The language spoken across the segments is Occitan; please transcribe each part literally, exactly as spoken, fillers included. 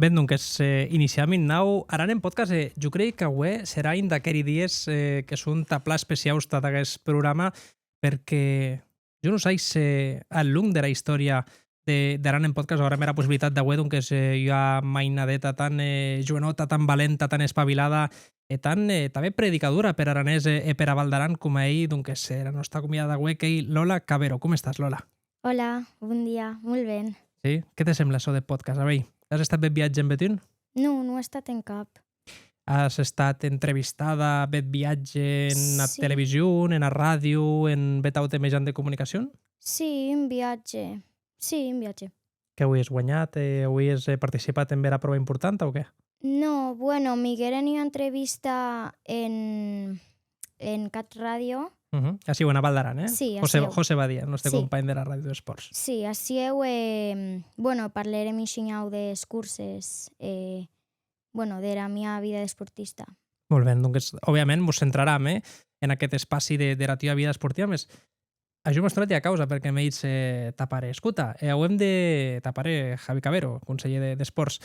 Ben, donques, eh, iniciam in nau Aran en Podcast, e jo crei qu'aué serà un d'aqueri dies, eh, que son tà plan especiaus tad aguest programa, perque jo non sai se ath long dera istòria de, d'Aran en Podcast auem era possibilitat d'auer, donques, eh, ua mainadeta tan, eh, joenòta, tan valenta, tan espavilada, e tan, eh, tanben predicadora per aranés e, e pera Val d'Aran coma ei, donques, era nòsta convidada d'aué, qu'ei Lola Cavero. Com estàs, Lola? Hola, bon dia, molt ben. Sí? Qué te sembla açò de podcast? A veir, as estat bèth viatge en bèth un? Non, non è estat en cap. As estat entrevistada bèth viatge ena television, ena ràdio, en bèth aute mejan de comunicacion? Sí, un viatge. Sí, un viatge. Qu'auies guanhat, eh, auies, eh, participat en bèra pròva importanta o qué? No, bueno, mi higueren ua entrevista en, en Cat Ràdio. Mhm. Aciu, ena Val d'Aran, eh? Sí, José, aciu. José Badia, nòste companh dera Ràdio d'Espòrts. Sí, aciu, eh, bueno, parlèrem un shinhau des curses, eh, bueno, dera mia vida d'esportista. Molt ben, donques, òbviament, mos centraram, eh, en aquest espaci de, dera tua vida esportiva, mès a jo m'estona ua causa, perque me ditz, eh, ta pare, escota, e auem de, ta pare, Javi Cavero, conselhèr de, d'Espòrts,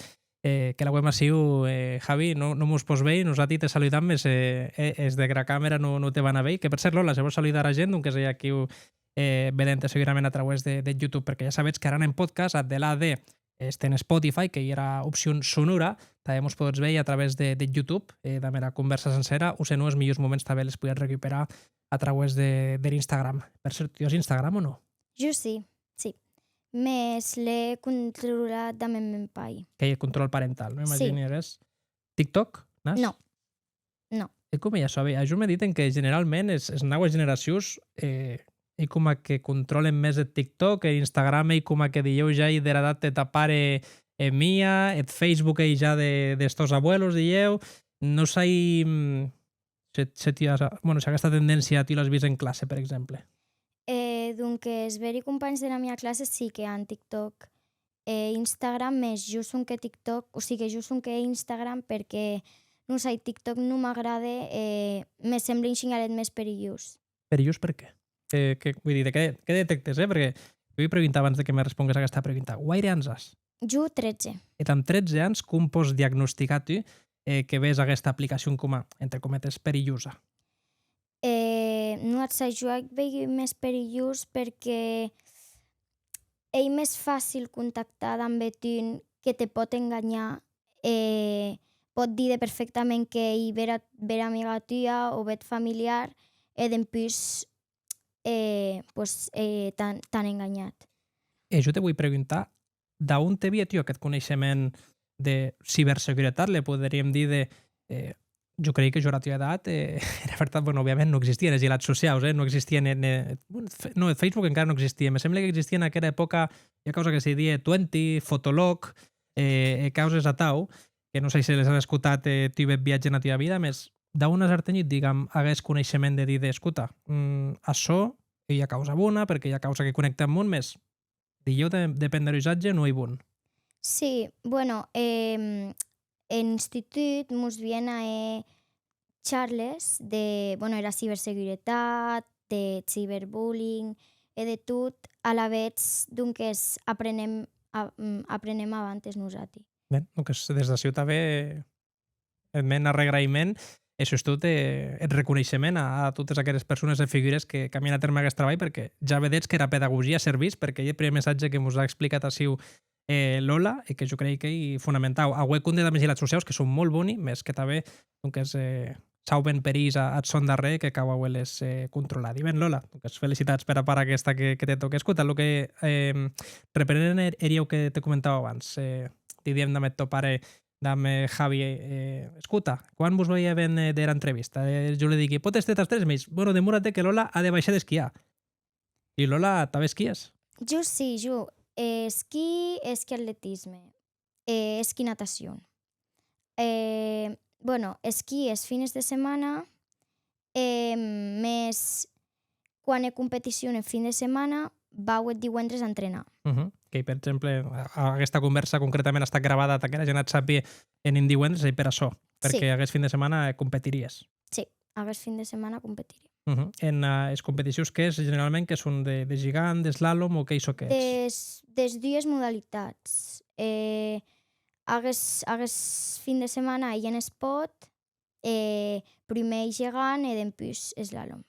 eh, que l'auem aciu, eh, Javi, non, non mos pòs veir, nosati te saludam, mès, eh, eh, es de era camèra non, non te van a veir, que per cèrt, Lola, se vòs saludar a gent, donques ei aquiu, eh, vedent-te segurament a trauès de, de YouTube, perque ja sabetz qu'Aran en Podcast, ath delà de, este en Spotify, qu'ei era opcion sonora, tanben mos podetz veir a través de, de YouTube, eh, damb era convèrsa sencèra, o se non, es milhors moments tanben les podetz recuperar a trauès de, der Instagram. Per cèrt, tu as Instagram o non? Jo sí, sí. Mès l'è controlat damb eth mèn pair. Qu'ei eth contròl parental, non? Sí. Imagini, aguest. TikTok, n'as? Non. Non. E com ei açò? A jo me diden que generalment es, es naues generacions, eh, ei coma que contròlen mès eth TikTok, e Instagram ei coma que dilhèu ja ei dera edat de ta pare e mia, eth Facebook ei ja de, des tòs abuelos, dilhèu. Non sai, mm, se, se tu as, bueno, se aguesta tendéncia tu l'as vist en classe, per exemple. Eh, donques, bèri companhs dera mia classe sí que an TikTok e Instagram, mès jo sonque TikTok, o sigue, jo sonque Instagram perque, non sai, TikTok non m'agrade e me semble un shinhalet mès perilhós. Perilhós per qué? Eh, que, voi díder, qué, qué detectes, eh? Perque te voi preguntar abans de que me respongues aguesta pregunta. Guaire ans as? Jo tretze. E damb tretze ans, com pòs diagnosticar tu, eh, que ves aguesta aplicacion coma, entre cometes, perilhosa? Eh, non ac sai, jo ac veigui mès perilhós perque ei mès facil contactar damb eth un que te pòt enganhar e pòt díder perfèctament qu'ei bèra, bèra amiga tua o bèth familiar e dempús, eh, pues, eh, t'an, t'an enganhat. E jo te voi preguntar, d'a on te vie tu aqueth coneishement de ciberseguretat, le poderíem díder, eh, jo crei que jo ara tua edat, eh, era vertat, bueno, òbviament non existien es hilats sociaus, eh, non existien ne, ne, bueno, fe-, non, eth Facebook encara non existie. Me semble qu'existie en aquera epòca ua causa que se die Twenty, Fotolog, eh, e causes atau, que non sai se les as escotat, eh, tu bèth viatge ena tua vida, mès d'a on as artenhut, digam, aguest coneishement de díder, escota, mm, açò ei ua causa bona, perque ei ua causa que connecte ath mon, mès dilhèu de, depen der usatge, non ei bon. Sí, bueno, em, en institut mos vien a hèr charles de, bueno, era ciberseguretat, de ciberbullying e de tot. Alavetz, donques, aprenem a, mm, aprenem abantes nosati. Ben, donques, des d'aciu tanben eth mèn arregraïment, e sustot, eh, eth reconeishement a, a totes aqueres persones e figures que, qu'an miat a tèrme aguest trabalh, perque ja vedetz qu'era pedagogia servís, perque ei eth prumèr messatge que mos a explicat aciu, eh, Lola, e que jo crei qu'ei fonamentau. Auer compde damb es hilats sociaus, que son molt boni, mès que tanben, donques, eh, sauven perilhs a, ath sòn darrèr, que cau auer-les, eh, controladi. Ben, Lola, donques, felicitats pera part aguesta que, que te tòque. Escota, lo que, eh, reprenent er, er hilh que te comentava abans, eh, didíem damb eth tò pare, damb, eh, Javi, eh, escota, quan vos vei hènt, eh, dera entrevista? Eh, jo le digui, pòt èster tàs tres, me ditz, bueno, demora-te que Lola a de baishar d'esquiar. E Lola, tanben esquies? Jo sí, jo, eh, esquí, esquí atletisme, eh, esquí natacion. Eh, bueno, esquí es fines de setmana, eh, mès quan è competicion en fin de setmana, vau eth diuendres a entrenar. Mhm. Qu'ei, per exemple, a-, aguesta convèrsa concretament a estat gravada tà qu'era gent ac sàpie en un diuendres, ei per açò, perque aguest fin de setmana, eh, competiries. Sí, aguest fin de setmana competiria. Mhm. En, eh, es competicions qu'ès, generalment, que son de, de gigant, d'eslalom o qu'ei çò qu'ès? Des, des dues modalitats. Eh, aguest, aguest fin de setmana ei en Espòt, e prumèr Igegan e dempús eslalom.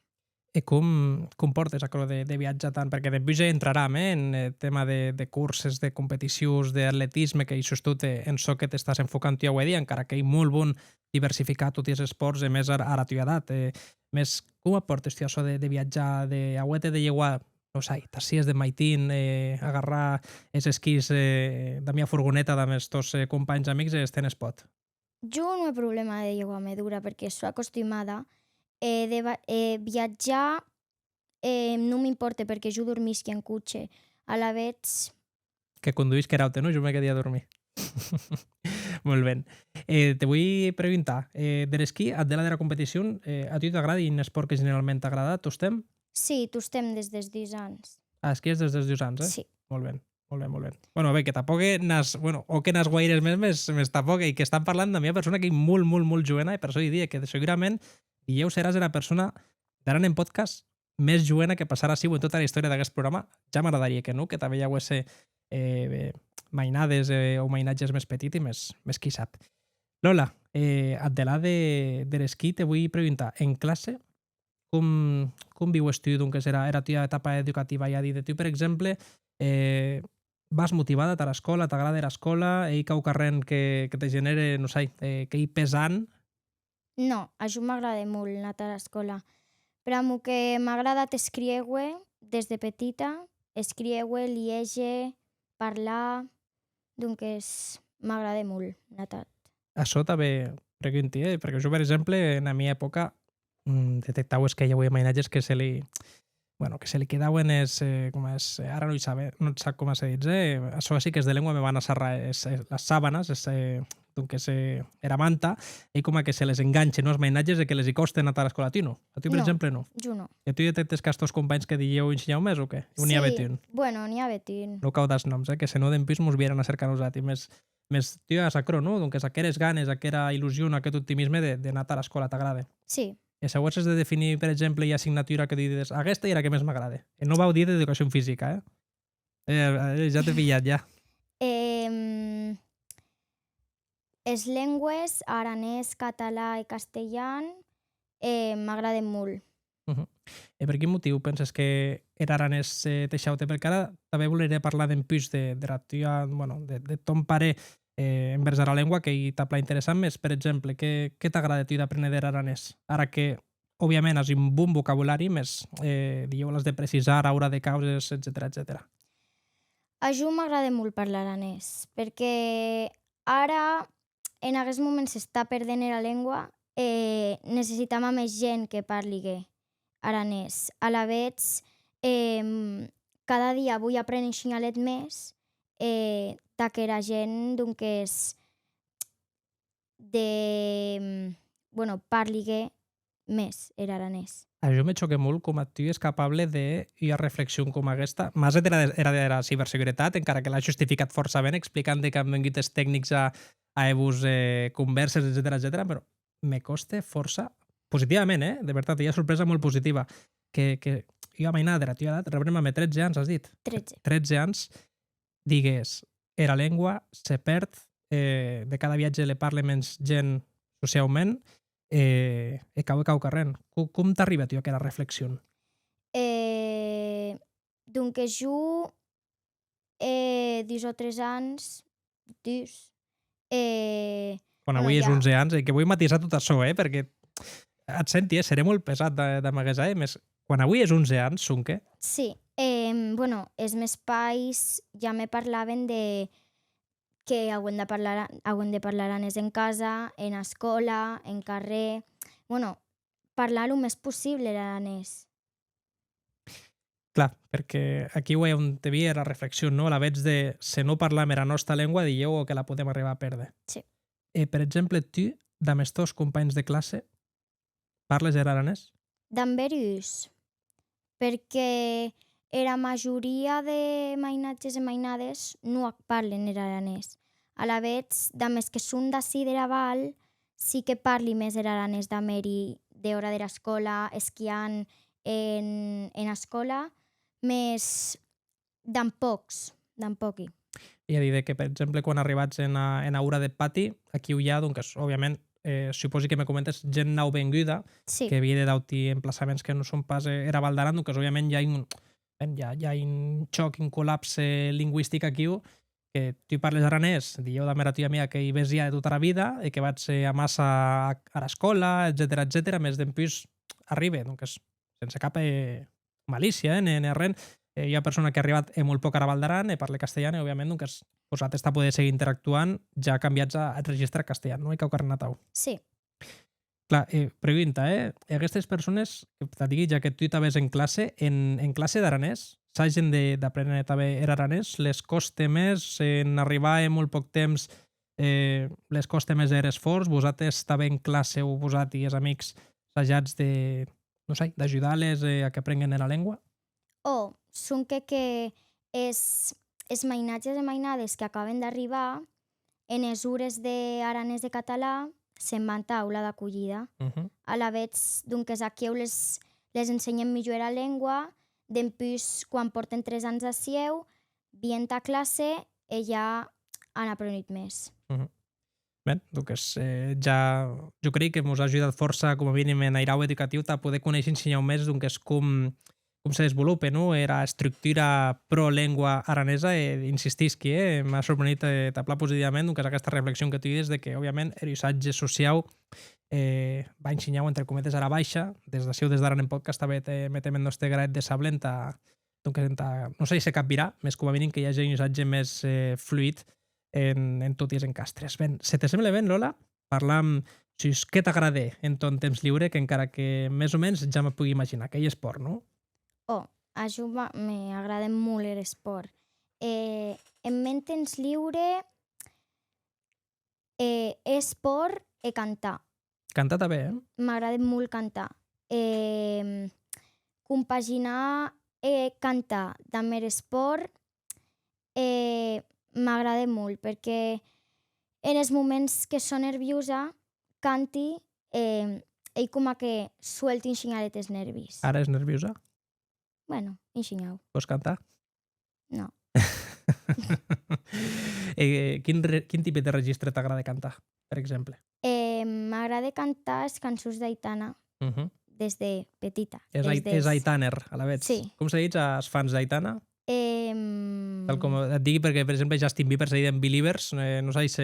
E com, com pòrtes aquerò de, de viatjar tant? Perque dempús ja entraram, eh, en, eh, tema de, de corses, de competicions, d'atletisme, qu'ei sustot, eh, en çò que t'estàs enfocant tu aué dia, encara qu'ei molt bon diversificar toti es espòrts, e mès ara, ara tua edat. Eh, mès com a pòrtes tu açò de, de viatjar, de aué-te de lheuar, non sai, tàs sies de maitin, eh, agarrar es esquís, eh, damb ua furgoneta damb es tòs, eh, companhs amics e estar en Espòt? Jo non è problèma de lheuar-me d'ora, perque sò acostumada, e de va-, e viatjar, eh, non m'impòrte, perque jo dormisqui en coche. Alavetz, Que conduís qu'er aute, non? Jo me quedi a dormir. Molt ben. Eh, te voi preguntar, eh, der esquí, ath delà dera competicion, eh, a tu t'agradi un espòrt que generalment t'agrada tostemp? Sí, tostemp des des dus ans. Ah, esquies des des dus ans, eh? Sí. Molt ben, molt ben, molt ben. Bueno, a veir, que tanpòc, eh, n'as, bueno, o que n'as guaires mès, mès, mès tanpòc, ei qu'estam parlant damb ua persona qu'ei molt, molt, molt joena, e per açò i die que segurament dilhèu seràs era persona d'Aran en Podcast mès joena que passarà aciu en tota era istòria d'aguest programa. Ja m'agradarie que non, que tanben i auesse, eh, mainades, eh, o mainatges mès petiti, mès, mès qui sap. Lola, eh, ath delà de, der esquí, te voi preguntar, en classe, com, com viues tu, donques, era, era tua etapa educativa? Ei a díder, tu, per exemple, eh, vas motivada tara escòla, t'agrade era escòla, ei quauquarren que, que te genère, non sai, eh, qu'ei pesant? Non, a jo m'agrade molt anar tara escòla. Pr'amor que m'a agradat escríuer des de petita, escríuer, liéger, parlar, donques m'agrade molt anar tara. Açò tanben pregunti, eh? Perque jo, per exemple, ena mia epòca, mm, detectaues que i auie mainatges que se li, bueno, que se li quedauen es, eh, coma es, eh, ara non i sabe, non sap coma se ditz, eh? Açò ací qu'es de lengua me van a sarrar es, es, las sabanas, es, eh, donques, eh, era manta, ei coma que se les enganche, non, es mainatges, e que les i còste anar tara escòla. A tu non? A tu, per exemple, non? Non, jo non. E tu detectes qu'as tòs companhs que dilhèu i shinhau mès o qué? O n'i a bèth un? Sí, bueno, n'i a bèth un. Non cau dar es nòms, eh, que se non dempús mos vieràn a cercar nosati, mès, mès tu as aquerò, non? Donques, aqueres ganes, aquera illusion, aqueth optimisme de, de anar tara escòla, t'agrade? Sí. E se auesses de definir, per exemple, ua assignatura que dides, "Aguesta ei era que mès m'agrade", e non vau díder educacion fisica, eh? Eh, eh, ja t'è pilhat, ja. Em, es lengües, aranés, català e castelhan, eh, m'agraden molt. Mhm. E per quin motiu penses que er aranés, eh, te shaute? Perque ara tanben voleria parlar dempús de, dera tua, bueno, de, deth tòn parer, eh, envèrs ara lengua, qu'ei tà plan interessant, mès, per exemple, qué, qué t'agrade a tu d'apréner er aranés? Ara que òbviament, as un bon vocabulari, mès, eh, dilhèu l'as de precisar ara ora de causes, etcetèra, etcetèra. A jo m'agrade molt parlar aranés, perque ara, en aguest moment, s'està perdent era lengua e necessitam a mès gent que parligue aranés. Alavetz, em, cada dia voi apréner un shinhalet mès, e tà qu'era gent, donques, de, mm, bueno, parligue mès er aranés. A jo me chòque molt coma tu ès capable de ua reflexion coma aguesta, mès era, era dera ciberseguretat, encara que l'as justificat fòrça ben, explicant de qu'an vengut es tecnics a, a hèr-vos, eh, convèrses, etcetèra, etcetèra, però me còste fòrça, positivament, eh? De vertat, ua sorpresa molt positiva, que, que ua mainada dera tua edat, rebremba-me, tretze ans, as dit? Tretze. Tretze ans, digues, era lengua se pèrd, eh, de cada viatge le parle mens gent sociaument, eh, e cau hèr quauquarren. Co-, com t'arribe a tu aquera reflexion? Eh, donques, jo, eh, dus o tres ans, dus, eh, Quan bueno, auies ja onze ans, e que voi matisar tot açò, eh, perque ac senti, eh, seré molt pesat da-, damb aguest, eh, mès quan auies onze ans, sonque? Sí, em, bueno, es mèns pairs ja me parlaven de que auem de parlar, auem de parlar aranés en casa, ena escòla, en carrèr, bueno, parlar lo mès possible er aranés. Clar, perque aquiu ei on te vie era reflexion, non? Alavetz de, se non parlam era nòsta lengua, dilhèu o que la podem arribar a pèrder. Sí. E, per exemple, tu, damb es tòs companhs de classe, parles er aranés? Damb er uns, perque era majoria de mainatges e mainades non ac parlen er aranés. Alavetz, damb es que son d'ací dera val, sí que parli mès er aranés damb eri dehòra dera escòla, esquiant en, ena escòla, mès damb pòcs, damb pòqui. Ei a díder que, per exemple, quan arribatz ena, ena ura deth pati, aquiu i a, donques, òbviament, eh, supòsi que me comentes gent nauvenguda, Sí. que vie de d'auti emplaçaments que non son pas, eh, era Val d'Aran, donques, òbviament, i a un, ben, i a, i a un chòc, un collapse lingüistic aquiu, que tu parles aranés, dilhèu damb era tua amiga que i ves ja de tota era vida e que vatz, eh, amassa a, ara escòla, etcetèra, etcetèra, mès dempús arribe, donques, sense cap, eh, malícia, eh, ne, ne arren, eh, ua persona qu'a arribat hè molt pòc ara Val d'Aran e parle castelhan, e, òbviament, donques, vosates tà poder seguir interactuant, ja cambiatz a, ath registre castelhan, non? Ei quauquarren atau. Sí. Clar, eh, pregunta, eh? E aguestes persones, que t'a digui, ja que tu tanben en classe, en, en classe d'aranés, sagen de, d'apréner tanben er aranés, les còste mès en arribar en molt pòc temps, eh, les còste mès er esfòrç, vosates tanben en classe o vosati, es amics, sajatz de, non sai, d'ajudar-les, eh, a qu'aprenguen era lengua? Ò, sonque que es, es mainatges e mainades qu'acaben d'arribar, enes ores de aranés e català, se'n van tà aula d'aculhida. Mhm. Alavetz, donques, aquiu les, les ensenhen milhor era lengua, dempús, quan pòrten tres ans aciu, vien tà classe e ja an aprenut mès. Mhm. Ben, donques, eh, ja, jo crei que mos a ajudat fòrça, coma minim, en airau educatiu, tà poder conéisher un shinhau mès, donques, com, com se desvolope, non? Era estructura pro lengua aranesa, e insistisqui, eh, m'a sorprenut, eh, tà plan positivament, donques, aguesta reflexion que tu dides de que, òbviament, er usatge sociau, eh, va un shinhau, entre cometes, ara baisha. Des d'aciu, des d'Aran en Podcast, tanben te metem eth nòste granet de sabla entà, donques, entà, non sai se capvirar, mès coma minim que i age un usatge mès, eh, fluid en, en toti es encastres. Ben, se te semble ben, Lola, parlam sus qué t'agrade en tòn temps liure, qu'encara que mès o mens ja me pogui imaginar, qu'ei espòrt, non? Ò, a jo me, me agrade molt er espòrt. Eh, en mèn temps liure, eh, espòrt e cantar. Cantar tanben, eh? M'agrade molt cantar. Eh, compaginar, eh, cantar damb er espòrt, eh, m'agrade molt, perque enes moments que sò nerviosa, canti, eh, ei coma que suelti un shinhalet es nervis. Ara ès nerviosa? Bueno, un shinhau. Pòs cantar? No. E quin re-, quin tipe de registre t'agrade cantar, per exemple? Eh, m'agrade cantar es cançons d'Aitana, Mhm. des de petita. Es des ai-, des es aitaner, alavetz. Sí. Com se ditz as fans d'Aitana? Em, Tal com et digui, perque, per exemple, Justin Bieber se diden Believers, eh, non sai se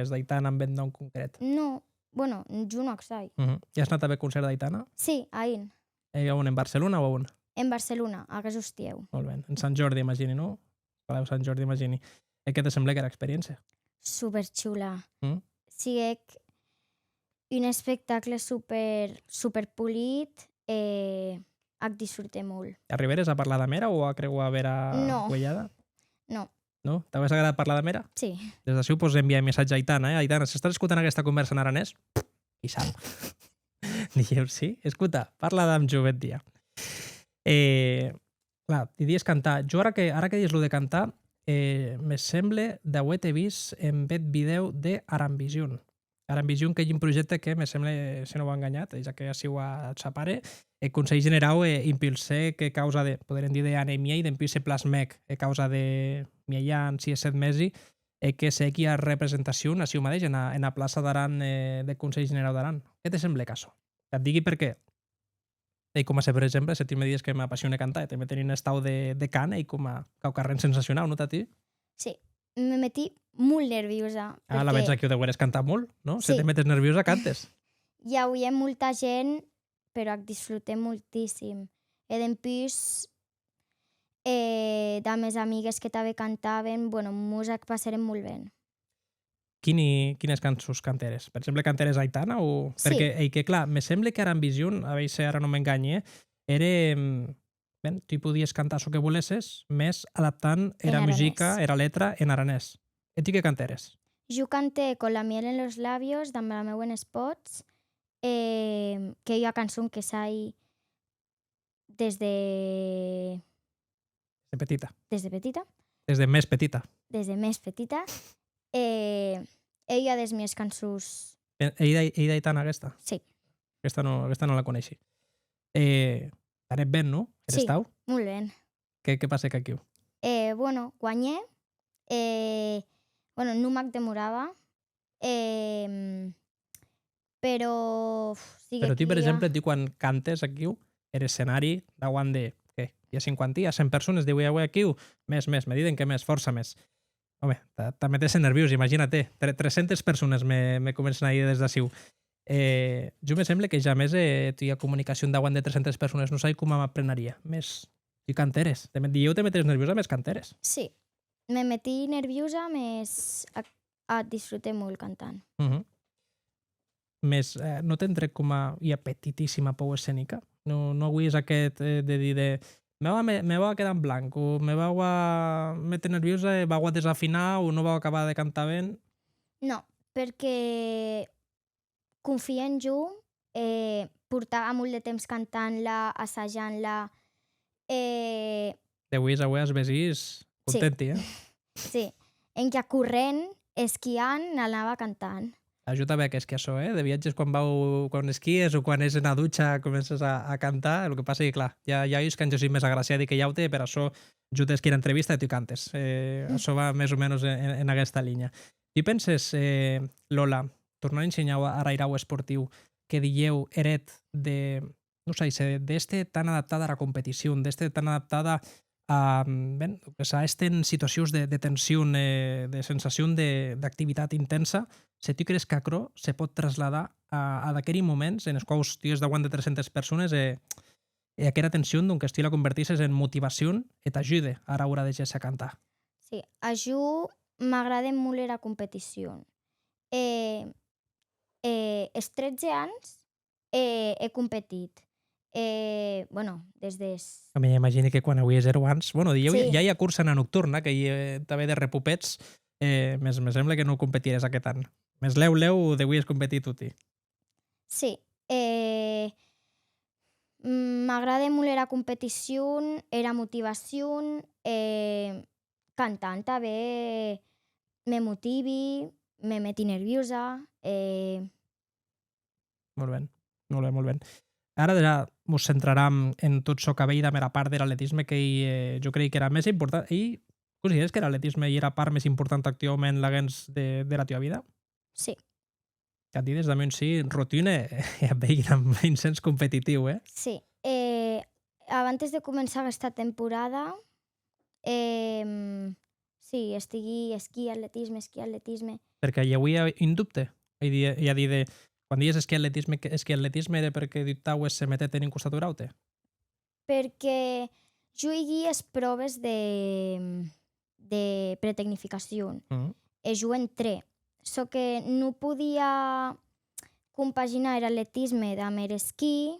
es d'Aitana amb eth nom concret. No, bueno, jo non ac sai. Mhm. E as anat a bèth concèrt d'Aitana? Sí, ahir. E a on, en Barcelona o a on? En Barcelona, aguest ostiu. Molt ben. En Sant Jordi, imagini, non? Palau Sant Jordi, imagini. E qué te semblèc era experiéncia? Superchula. Mm? Siguec un espectacle super, superpolit e ac disfrutè molt. Arribères a parlar damb era o a creu a bèra No. Uelhada? No. No? T'auesse agradat parlar damb era? Sí. Des d'aciu pòs enviar un messatge a Aitana, eh? Aitana, s'estàs escotant aguesta convèrsa en aranés, qui sap? Dilhèu sí. Escota, parla damb jo bèth dia. Eh, clar, didies cantar. Jo ara que, ara que dies lo de cantar, eh, me semble d'auer-te vist en bèth vidèo de Aran Vision. Aran Vision, qu'ei un projècte que, me semble, se non vau enganhat, ja que aciu a sa pare, eth Conselh Generau, eh, impulsèc ua causa de, poderem díder, an e miei, dempús se plasmèc ua causa de miei an, sies, sèt mesi, e que se hec ua representacion aciu madeish ena, ena plaça d'Aran, eh, deth Conselh Generau d'Aran. Qué te semblèc açò? T'ac digui perque ei coma se, per exemple, se tu me dides que m'apassione cantar e te meten un estau de, de cant, ei coma quauquarren sensacionau, non, tà tu? Sí, me metí molt nerviosa. Ah, alavetz aquiu deguères cantar molt, non? Se Sí. te metes nerviosa, cantes. I auie molta gent, però ac disfrutè moltíssim. E dempús, eh, damb es amigues que tanben cantaven, bueno, mos ac passèrem molt ben. Quini, quines cançons cantères? Per exemple, cantères Aitana o Sí. Perque ei que, clar, me semble que Aran Vision, a veir se ara non m'enganhi, eh, ère, mm, ben, tu podies cantar çò que volesses, mès adaptant era En musica, aranés. era letra en aranés. E tu qué cantères? Jo cantè Con la miel en los labios, damb la meua en es pòts, eh, qu'ei ua cançon que sai des de De petita. Des de petita. Des de mès petita. Des de mès petita. E ei ua des mies cançons. E, ei d'Ai-, ei d'Aitana aguesta? Sí. Aguesta non, aguesta non la coneishi. E t'anèc ben, non? Er Sí, estau? Molt ben. Qué, qué passèc aquiu? Eh, bueno, guanhè, E, bueno, non m'ac demorava. Em, però, uf, siguec... Però tu, per lia exemple, tu quan cantes aquiu, er escenari, dauant de, qué, i a cinquanta, i a cent persones, deuí auer aquiu, mès, mès, me diden que mès, fòrça mès. Òme, tà, tà méter-se nerviós, imagina-te, tre-, tres centes persones me, me comencen a díder des d'aciu. Eh, jo me semble que jamès è tuia comunicacion dauant de tres centes persones, non sai coma m'ac prenaria, mès tu cantères. Te met-, dilhèu te metes nerviosa, mès cantères. Sí, me metí nerviosa, mès ac, ac disfrute molt cantant. Mhm. Mès, eh, non te entrèc coma ua petitissima pòur escenica? Non, non auies aqueth, eh, de díder, me vau a me, me vau a quedar en blanc, o me vau a méter nerviosa e vau a desafinar, o non vau acabar de cantar ben? Non, perque confie en jo, e portava molt de temps cantant-la, assajant-la, e... Deuies auer as vesins... Sí. Contenti, eh? Sí. Enquia corrent, esquiant, anava cantant. Ajuda ben aqueth que açò, eh? De viatges quan vau, quan esquies o quan ès ena ducha comences a, a cantar. Lo que passa que, clar, i a, i a uns qu'an gessut mès agraciadi que d'auti, e per açò jo t'hèsqui era entrevista e tu cantes. Eh, açò va mès o menos en, en, en aguesta linha. Tu penses, eh, Lola, tornant un shinhau ara airau esportiu, que dilhèu er hèt de, non sai, se d'èster tan adaptada ara competicion, d'èster tan adaptada a, ben, pues, a èster en situacions de, de tension, eh, de sensacion de, d'activitat intensa, se tu crees qu'aquerò se pòt trasladar a, ad aqueri moments enes quaus tu ès dauant de tres centes persones e, e aquera tension, donques, tu la convertisses en motivacion e t'ajude ara ora de gésser a cantar. Sí, a jo m'agrade molt era competicion. E, e es tretze ans, e, è competit. E, bueno, des des... A mi imagini que quan auies zèro ans, bueno, dilhèu... Sí. Ja i a cursa ena nocturna, qu'ei, eh, tanben de repopets, eh, mès me semble que non competires aqueth an. Mès lèu, lèu, deuies competir toti. Sí, eh, mm, m'agrade molt era competicion, era motivacion, e cantant tanben me motivi, me meti nerviosa, e... Molt ben, molt ben, molt ben. Ara ja mos centraram en tot çò qu'a veir damb era part der atletisme, qu'ei, eh, jo crei qu'era mès important. Ei, consideres qu'er atletisme ei era part mès importanta actuaument laguens de, dera tua vida? Sí. Qu'ac dides damb un sí rotund e, e ac veigui damb un sens competitiu, eh? Sí. Eh, abantes de començar aguesta temporada, em, sí, estigui esquí, atletisme, esquí, atletisme. Perque i auie un dubte? Ei a díder, ei a díder, quan dies esquí, atletisme, que, esquí, atletisme, ère perque dubtaues se meter-te en un costat o er aute? Perque jo higui es pròves de, de pretecnificacion. Mhm. E jo entrè. Çò que non podia compaginar er atletisme damb er esquí,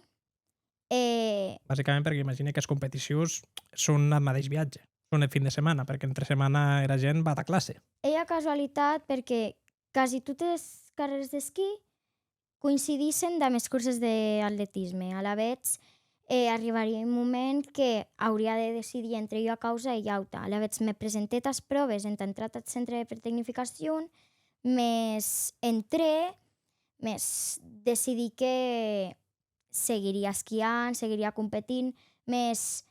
e... Basicament perque imagine qu'es competicions son ath madeish viatge, son eth fin de setmana, perque entre setmana era gent va tà classe. Ei ua casualitat perque quasi totes es carrères d'esquí coincidissen damb es corses d'atletisme. Alavetz, eh, arribarie un moment que auria de decidir entre ua causa e ua auta. Alavetz, me presentè tàs pròves entà entrar tath centre de pretecnificacion, mès entrè, mès decidí que seguiria esquiant, seguiria competint, mès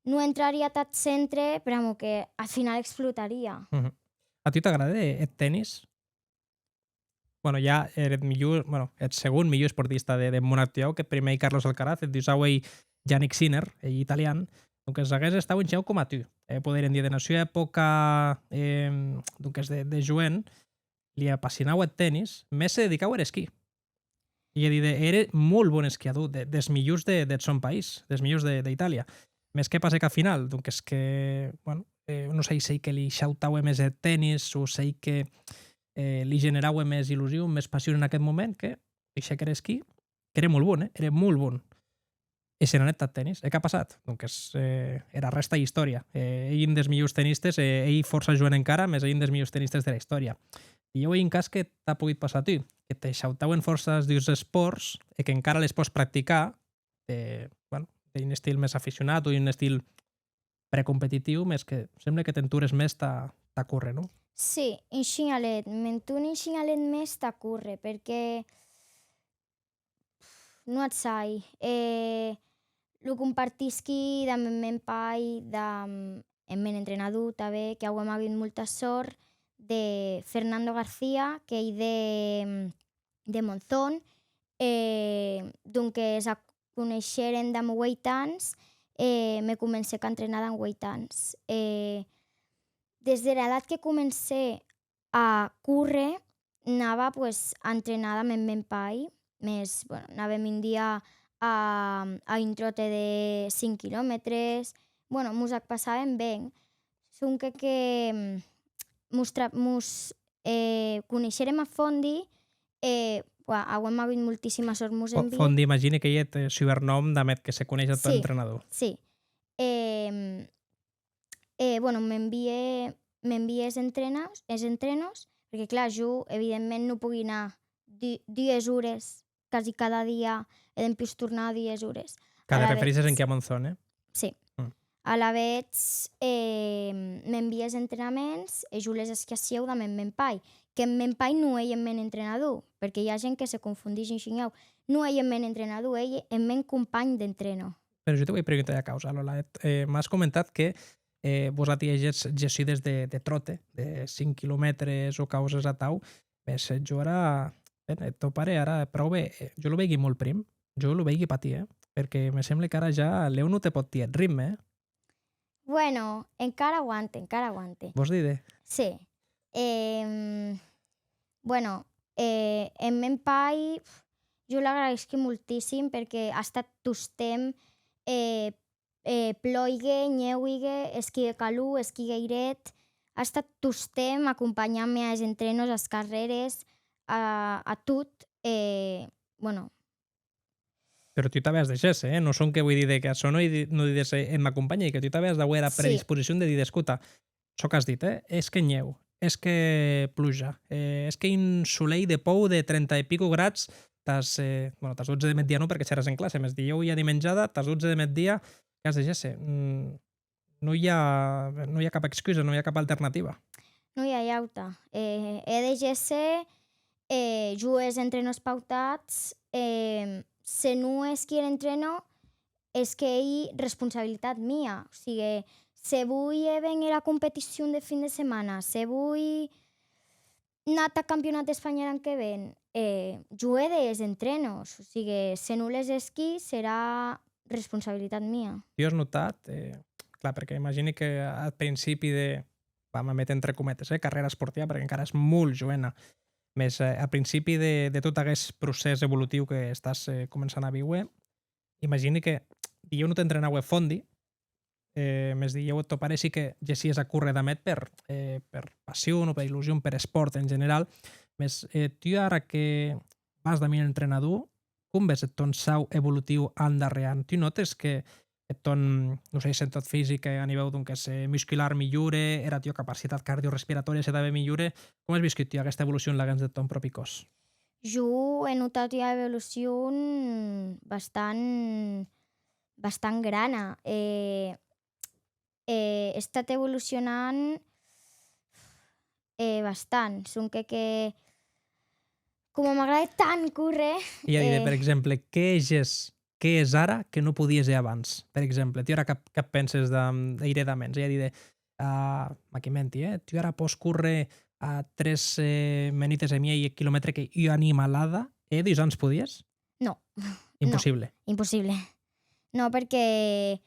non entraria tath centre, pr'amor que ath final explotaria. Mhm. A tu t'agrade eth tennis? Bueno, ja er eth milhor, bueno, eth segon milhor esportista de, deth mon actuau, qu'eth prumèr ei Carlos Alcaraz, eth dusau ei Jannik Sinner, ei italian. Donques, aguest estau un shinhau coma tu. Eh, poderíem díder, ena sua epòca, eh, donques, de, de joen, li apassionaue eth tennis, mès se dedicaue ar esquí. Ei a díder, ère molt bon esquiador, de, des milhors de, deth sòn país, des milhors de, d'Itàlia. Mès qué passèc ath final? Donques que, bueno, eh, non sei s'ei que li shautaue mès eth tennis o s'ei que, eh, li generaue mès illusion, mès passion en aqueth moment, que deishèc er esquí, qu'ère molt bon, eh? Ère molt bon. E se n'anèc tath tennis. E qué a passat? Donques, eh, era rèsta ei istòria. Eh, ei un des milhors tennistes e ei fòrça joen encara, mès ei un des milhors tennistes dera istòria. E jo ei un cas que t'a pogut passar a tu, que te shautauen fòrça es dus espòrts e qu'encara les pòs practicar de, bueno, d'un estil mès aficionat o d'un estil precompetitiu, mès que semble que t'entures mès tà, tà córrer, non? Sí, un shinhalet, m'enturi un shinhalet mès tà córrer, perque non ac sai, eh, lo compartisqui damb eth mèn pair, damb eth mèn entrenador tanben, que auem agut molta sòrt de Fernando García, qu'ei de, de Monzón, e donques ac coneishérem damb ueit ans, e me comencèc a entrenar damb ueit ans. E des dera edat que comencè a córrer, anava, pues, a entrenar damb eth mèn pair, mès, bueno, anàvem un dia a, a un tròte de cinc quilomètres, bueno, mos ac passàvem ben, sonque que, mm, mos tra-, mos, eh, coneishérem a Fondi e, buah, auem agut moltíssima sòrt, mos envie. Fondi, imagine qu'ei eth, eh, subernòm damb eth que se coneish ath tòn entrenador. Sí. E, e, bueno, m'envie, m'envie es entrenos, es entrenos, perque, clar, jo, evidentment, non pogui anar du-, dues ores quasi cada dia e dempús tornar dues ores. Qu'ara te referisses enquia a Monzón, eh? Sí. Mm. Alavetz, eh, m'envie es entrenaments e jo les hèsqui aciu damb eth mèn pair, qu'eth mèn pair non ei eth mèn entrenador, perque i a gent que se confondish un shinhau. Non ei eth mèn entrenador, ei eth mèn companh d'entreno. Però jo te voi preguntar ua causa, Lola. Eh, m'as comentat que, eh, vosati hègetz gessudes de, de tròte, de cinc quilomètres o causes atau, mès, eh, jo ara, ben, eh, tò pare ara pròve, eh, jo lo veigui molt prim, jo lo veigui patir, eh? Perque me semble qu'ara ja lèu non te pòt tier eth ritme, eh? Bueno, encara aguante, encara aguante. Vòs díder? Sí. Em, bueno, eh, eth mèn pair, jo l'agraïsqui moltíssim perque a estat tostemp, eh, eh, plòigue, nhèuigue, esquigue calor, esquigue hred, a estat tostemp acompanhant-me as entrenos, as carrères, a, a tot, e, bueno. Però tu tanben as de gésser, eh? Non sonque voi díder que açò non, non dides, eh, eth m'acompanhe, que tu tanben as d'auer era predisposicion de díder, escota, çò qu'as dit, eh? Hèsque nhèu, hèsque pluja, eh, hèsque un solei de pòur de trenta e pico grads tàs, eh, bueno, tàs dotze de meddia non, perque seràs en classe, mès dilhèu ja dimenjada, tàs dotze de meddia, qu'as de gésser. Mm, non i a, non i a cap excusa, non i a cap alternativa. Non i a auta. Eh, è de gésser, eh, jo es entrenos pautats, eh, se non hèsqui er entreno, es qu'ei responsabilitat mia. O sigue, se voi hèr ben era competicion de fin de setmana, se voi anar tath Campionat d'Espanha er an que ven, eh, jo è de hèr es entrenos. O sigue, se non les hèsqui, serà responsabilitat mia. Tu as notat, eh, clar, perque imagini que ath principi de, vam a méter entre cometes, eh, carrèra esportiva, perque encara ès molt joena, mès, eh, ath principi de, de tot aguest procès evolutiu que estàs, eh, començant a víuer, imagini que dilhèu non t'entrenaue Fondi, eh, mès dilhèu eth tò pare sí que gessies a córrer damb eth per, eh, per passion o per illusion, per espòrt en general. Mès, eh, tu ara que vas damb un entrenador, com ves eth tòn saut evolutiu an darrèr an? Tu nòtes que eth tòn, non sei se eth tòn fisic, eh, a nivèu, donques, eh, muscular milhore, era tua capacitat cardiorespiratòria se tanben milhore? Com as viscut tu aguesta evolucion laguens deth tòn pròpi còs? Jo è notat ua evolucion bastant, bastant grana. E, e è estat evolucionant, e bastant. Sonque que, coma m'agrade tant córrer, e a díder, eh, per exemple, qué hèges, qué hès ara que non podies hèr abans? Per exemple, tu ara qué, qué penses de, d'eiredaments? E a díder, a, m'ac inventi, eh? Tu ara pòs córrer a tres, eh, menutes e miei eth quilomètre qu'ei ua animalada, e hè dus ans podies? No. Impossible. No, impossible. No, perque,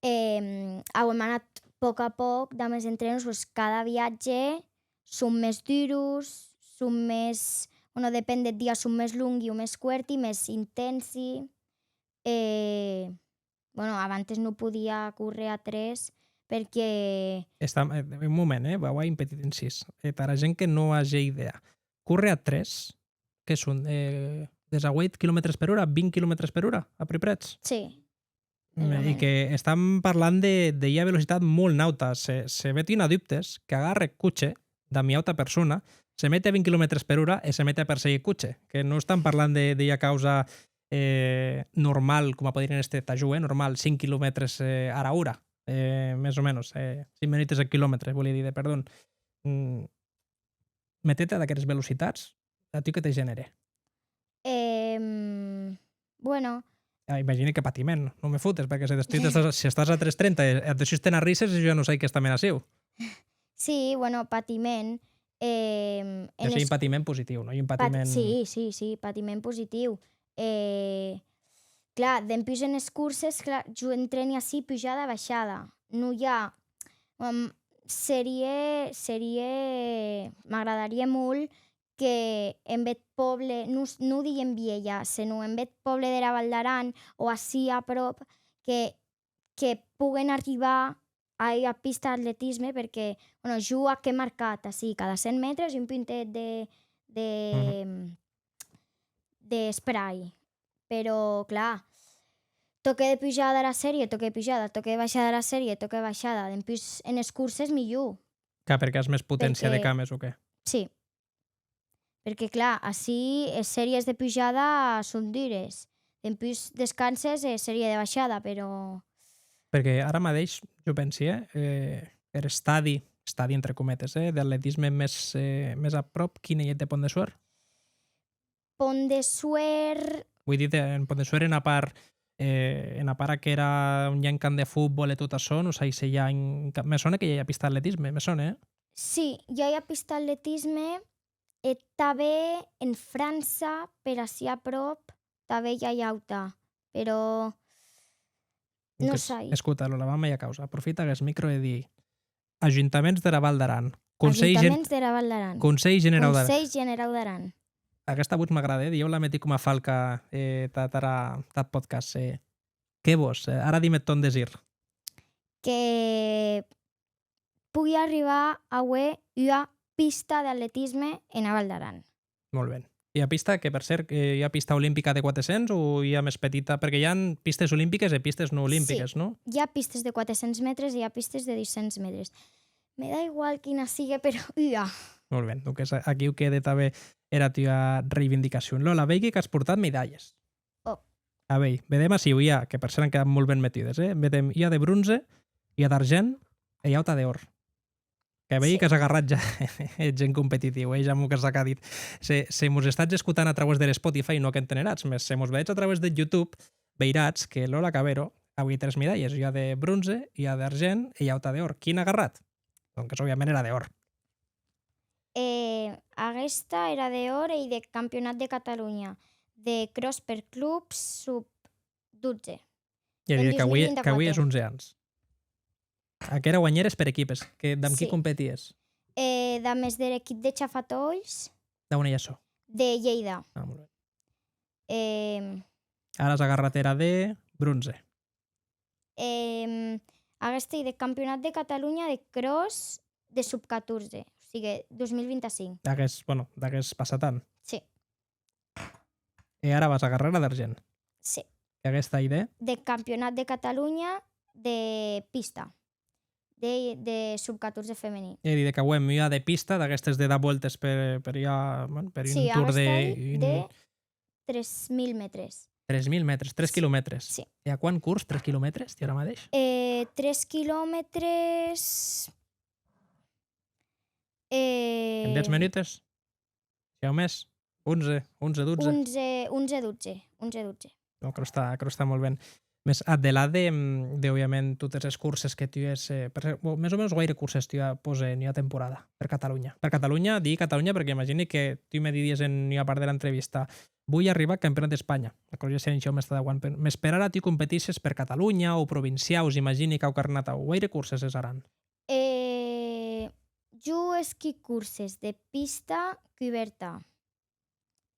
em, auem anat pòc a pòc damb es entrenos, pues, cada viatge son mès duros, son mès, bueno, depen deth dia, son mès longui o mès cuerti, mès intensi. E, bueno, abantes non podia córrer a tres perque... Està, eh, un moment, eh, vau a un petit incís. Eh, tara gent que non age idèa, córrer a tres, que son, eh, dètz-e-ueit quilomètres per ora, vint quilomètres per ora, aproprètz? Sí. Mm, e que estam parlant de, de ua velocitat molt nauta. Se, se met un a dubtes, qu'agarre eth coche damb ua auta persona, se mete a vint quilomètres per ora e se mete a perseguir eth coche, que non estam parlant de, de ua causa, eh, normal, coma poderien èster tà jo, eh, normal, cinc quilomètres, eh, ara ora, eh, mès o menos, eh, cinc menutes eth quilomètre, volia díder, perdon. Mm, meter-te ad aqueres velocitats, a tu qué te genère? Em, bueno, Ah, imagini que patiment, non me fotes, perque se tu estàs, se estàs a tres trenta e, e et dessusten a risses, jo ja non sai qu'està mena aciu. Sí, bueno, patiment. Eh, en Això ei un es- patiment positiu, non? Ei un Pat- patiment Sí, sí, sí, patiment positiu. Eh, clar, dempús en es curses, clar, jo entreni ací pujada, baixada. Non i a... Em, serie, serie... M'agradarie molt que en bèth pòble, non, non digui en Vielha, senon en bèth pòble dera Val d'Aran o ací apròp, que, que poguen arribar a ua pista d'atletisme, perque, bueno, jo ac è marcat ací, cada cent mètres, un puntet de, de, Mhm. de spray. Però, clar, tòque de pujada ara serie, tòque de pujada, tòque de baixada ara serie, tòque de baixada. Dempús, en es curses, milhor. Clar, perque as mès poténcia de Perque cames o qué? Sí. Perque, clar, ací es series de pujada son dures. Dempús descanses e serie de baixada, però Perque ara madeish, jo pensi, eh, eh, er estadi, estadi entre cometes, eh, d'atletisme mès, eh, mès apròp, quin ei eth de Pont de Suert? Pont de Suert. Voi díder, en Pont de Suert, ena part, eh, ena part aquera on i a un camp de fotbòl e tot açò, non sai se i a un ca-, me sona que i a pista d'atletisme, me sona, eh? Sí, i a ua pista d'atletisme e tanben en França, per ací apròp, tanben i a ua auta, però non Donques, sai. Escota, Lola, vam a ua causa. Aprofita aguest micro e di: Ajuntaments dera Val d'Aran. Conselh Gen-, Ajuntaments dera Val d'Aran. Conselh Generau d'Aran. Conselh Generau d'Aran. Aguesta votz m'agrade, eh? Dilhèu la meti coma falca, eh, tà, tara, tath podcast, eh. Qué vòs? Eh, ara di-me eth tòn desir. Que pogui arribar a auer ua pista d'atletisme ena Val d'Aran. Molt ben. Ua pista que, per cert, eh, ua pista olimpica de quatre cents o ua mès petita? Perque i a pistes olimpiques e pistes non olimpiques, non? Sí, i a pistes de quatre cents mètres e i a pistes de dos cents mètres. Me da igual quina sigue, però ua. Molt ben, donques a-, aquiu quede tanben era tua reivindicacion. Lola, veigui qu'as portat medalhes. Oh. A veir, vedem aciu, i a, que per cert an quedat molt ben metudes, eh? Vedem, i a de bronze, i a d'argent e i a auta d'òr. Que veigui Sí. qu'as agarrat ja eth gen competitiu, eh? Ja m'o qu'as acabat dit. Se, se mos estatz escotant a trauès der Spotify, non ac enteneratz, mès se mos vedetz a trauès de YouTube, veiratz que Lola Cabero auie tres medalhes, ua de bronze, ua d'argent e ua auta d'òr. Quina a agarrat? Donques, òbviament, era d'òr. Eh, aguesta, era d'òr, ei deth Campionat de Catalonha de Cross per Clubs sub dotze. E a En díder qu'auie, qu'auie es dos mil vint-e-quate. onze ans. Aquera guanhères per equipes, que damb qui Sí. competies? Eh, damb es der equip de Chafatolhs. D'a on ei açò? De Lleida. Ah, molt ben. Eh, Ara as agarrat era de bronze. Em, aguest ei deth Campionat de Catalonha de Cross de sub catorze, o sigue, dos mil vint-e-cinc. D'aguest, bueno, d'aguest passat an. Sí. E ara vas agarrar era d'argent. Sí. E aguesta ei de? Deth Campionat de Catalonha de pista, de, de sub catorze femení. E díder qu'auem ua de pista, d'aguestes de dar vueltes per, per ua, bueno, per un Sí, tour aguesta de, ei un de tres mil mètres. Tres mil mètres, tres Sí. quilomètres. Sí. E a quant cors tres quilomètres, tu, ara madeish? Eh, tres quilomètres, En dètz eh, menutes? Siáu mès? Onze, onze, dotze? Onze, onze, dotze, onze, dotze. No, aquerò està, aquerò està molt ben. Mès, ath delà de, mm, de, òbviament, totes es corses que tu hès, eh, per cert, bo, mès o menos guaire corses tu pòs en ua temporada per Catalonha? Per Catalonha, digui Catalonha perque imagini que tu me didies en ua part dera entrevista: «Voi arribar a Campionat d'Espanha.» Aquerò ja se'n sou mès tad auant, per, mès per ara tu competisses per Catalonha o provinciaus, imagini, quauquarren atau. Guaire corses hès Aran? Eh, jo hèsqui corses de pista cubèrta,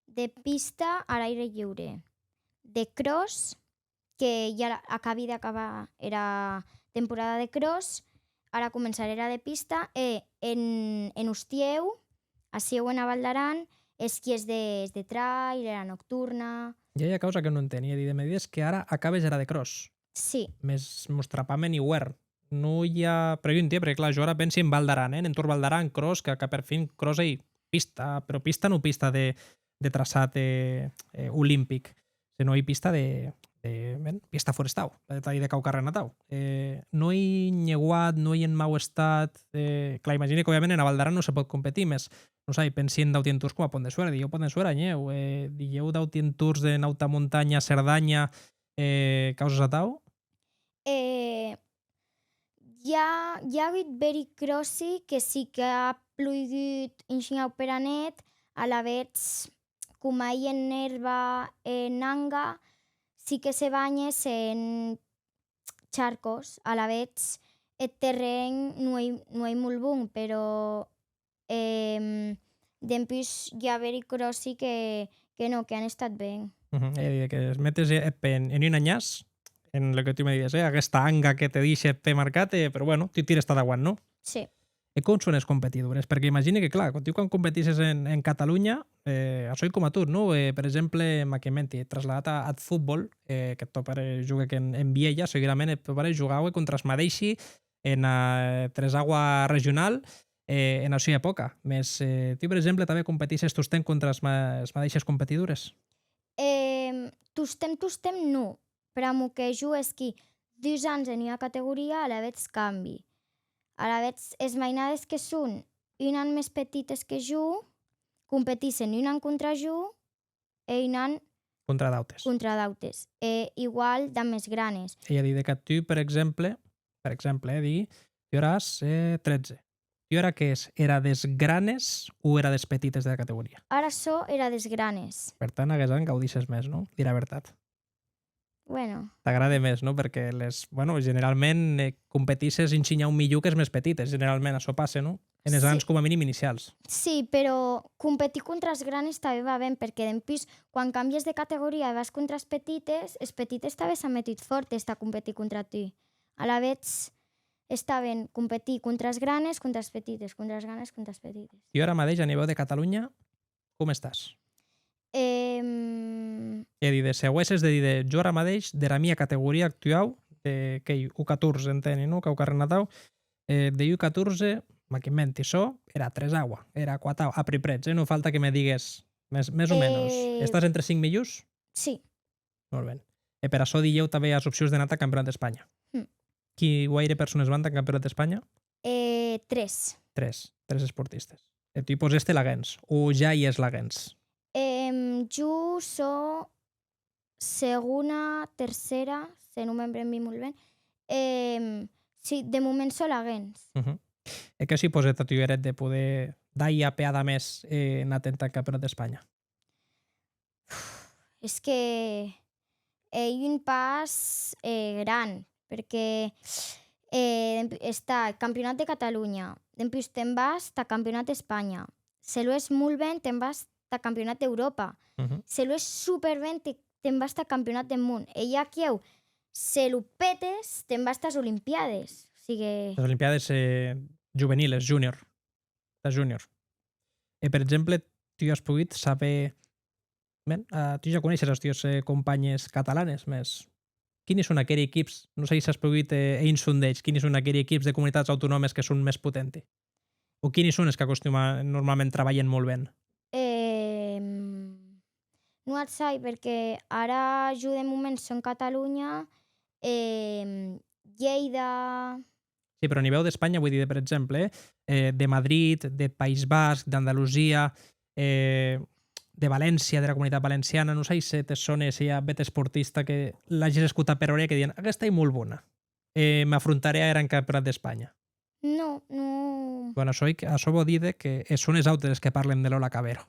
de pista ar aire lliure, de cross, que ja acabi d'acabar era temporada de cross, ara començarè era de pista, e en, en ostiu, aciu ena Val d'Aran, hèsqui es de, es de trail, era nocturna. I a ua causa que non enteni, e díder, me dides que ara acabes era de cross. Sí. Mès mos trapam en iuèrn. Non i a, pregunti, eh, perque, clar, jo ara pensi en Val d'Aran, eh, en entorn Val d'Aran, cross, que, que per fin cross ei pista, però pista non pista de, de traçat, eh, eh, olimpic, senon ei pista de, de, ben, pista forestau, tà díder quauquarren atau. Eh, non ei nheuat, non ei en mau estat, eh, clar, imagini qu'òbviament ena Val d'Aran non se pòt competir, mès, non sai, pensi en d'auti entorns coma Pont de Suert, dilhèu Pont de Suert a nhèu, eh, dilhèu d'auti entorns en auta montanha, Cerdanha, eh, causas atau? Eh, i a, i a agut bèri cròssi que sí que a ploigut un shinhau pera net, alavetz, coma ei en èrba, en anga, sí que se banhe en charcos, alavetz eth terren non ei, non ei molt bon, però, em, dempús i a bèri cròssi que, que non, que an estat ben. Mhm. Ei a díder, que metes eth pè en, en un anhàs, en lo que tu me dides, eh, aguesta anga que te dèishe eth pè marcat, eh, però bueno, tu tires tad auant, non? Sí. E com son es competidores? Perque imagini que, clar, tu quan competisses en, en Catalonha, eh, açò ei coma tot, non? Eh, per exemple, m'ac inventi, trasladat a, ath fotbòl, eh, qu'eth tò pare joguèc en, en Vielha, segurament eth tò pare jogaue contra es madeishi ena, eh, tresaua regional, eh, ena sua epòca. Mès, eh, tu, per exemple, tanben competisses tostemp contra es ma-, es madeishes competidores? Em, tostemp, tostemp, non. Pr'amor que jo hèsqui dus ans en ua categoria, alavetz cambi. Alavetz, es mainades que son un an mès petites que jo, competissen un an contra jo e un an Contra d'autes. contra d'autes. E igual damb es granes. Ei a díder que tu, per exemple, per exemple, eh, digui, tu ara as, eh, tretze. Tu ara qu'ès, era des granes o era des petites dera categoria? Ara sò era des granes. Per tant, aguest an gaudisses mès, non? Dir a vertat. Bueno. T'agrade mès, non? Perque les, bueno, generalment, eh, competisses un shinhau milhor qu'es mès petites, generalment, açò passe, non? Enes Sí. ans, coma minim, inicials. Sí, però competir contra es granes tanben va ben, perque dempús, quan càmbies de categoria e vas contra es petites, es petites tanben s'an metut fòrtes tà competir contra tu. Alavetz, està ben competir contra es granes, contra es petites, contra es granes, contra es petites. E ara madeish, a nivèu de Catalonha, com estàs? Em, E díder, se auesses de díder, jo ara madeish, dera mia categoria actuau, de, qu'ei U catorze, enteni, non? Quauquarren atau, eh, de U catorze, m'ac inventi, sò era tresaua, era quataua, apriprètz, eh? Non falta que me digues, mès, mès o menos. Eh, Estàs entre cinc milhors? Sí. Molt ben. E per açò dilhèu tanben as opcions d'anar tà Campionat d'Espanha. Mm. Qui, guaire persones van tà Campionat d'Espanha? Eh, tres. Tres. Tres esportistes. E tu pòs èster laguens, o ja i ès laguens? Em, jo sò segona, tercera, se non me'n brembi molt ben. Em, sí, de moment sò laguens. Mhm. E qué supòse tà tu er hèt de poder dar ua peada mès, eh, en atent tà Campionat d'Espanha? Es que ei un pas, eh, gran, perque, eh, demp-, està Campionat de Catalonha, dempús te'n vas tà Campionat d'Espanha. Se lo hès molt ben, te'n vas tà Campionat d'Euròpa. Mhm. Se lo hès super ben, te, te'n vas tà Campionat deth Mon. E ja aquiu, se lo petes, te'n vas tàs Olimpiades. O sigue... Las Olimpiades, eh, juveniles, junior. Tà junior. E, per exemple, tu as pogut saber, ben, eh, tu ja coneishes as tues, eh, companhes catalanes, mès quini son aqueri equips, non sai s'as pogut, eh, hèr un sondeig, quini son aqueri equips de comunitats autonòmes que son mès potenti? O quini son es qu'acostuma, normalment trabalhen molt ben? Em, non ac sai, perque ara jo de moment sò en Catalonha, em, Lleida, Sí, però a nivèu d'Espanha, voi díder, per exemple, eh, de Madrid, de País Basc, d'Andalusia, eh, de València, dera Comunitat Valenciana, non sai se te sone, se i a bèth esportista que l'agis escotat per aurelha que dien, aguesta ei molt bona, eh, m'afrontarè a èra en Campionat d'Espanha. Non, non. Bueno, açò, açò vò díder que, eh, son es autes que parlen de Lola Cabero.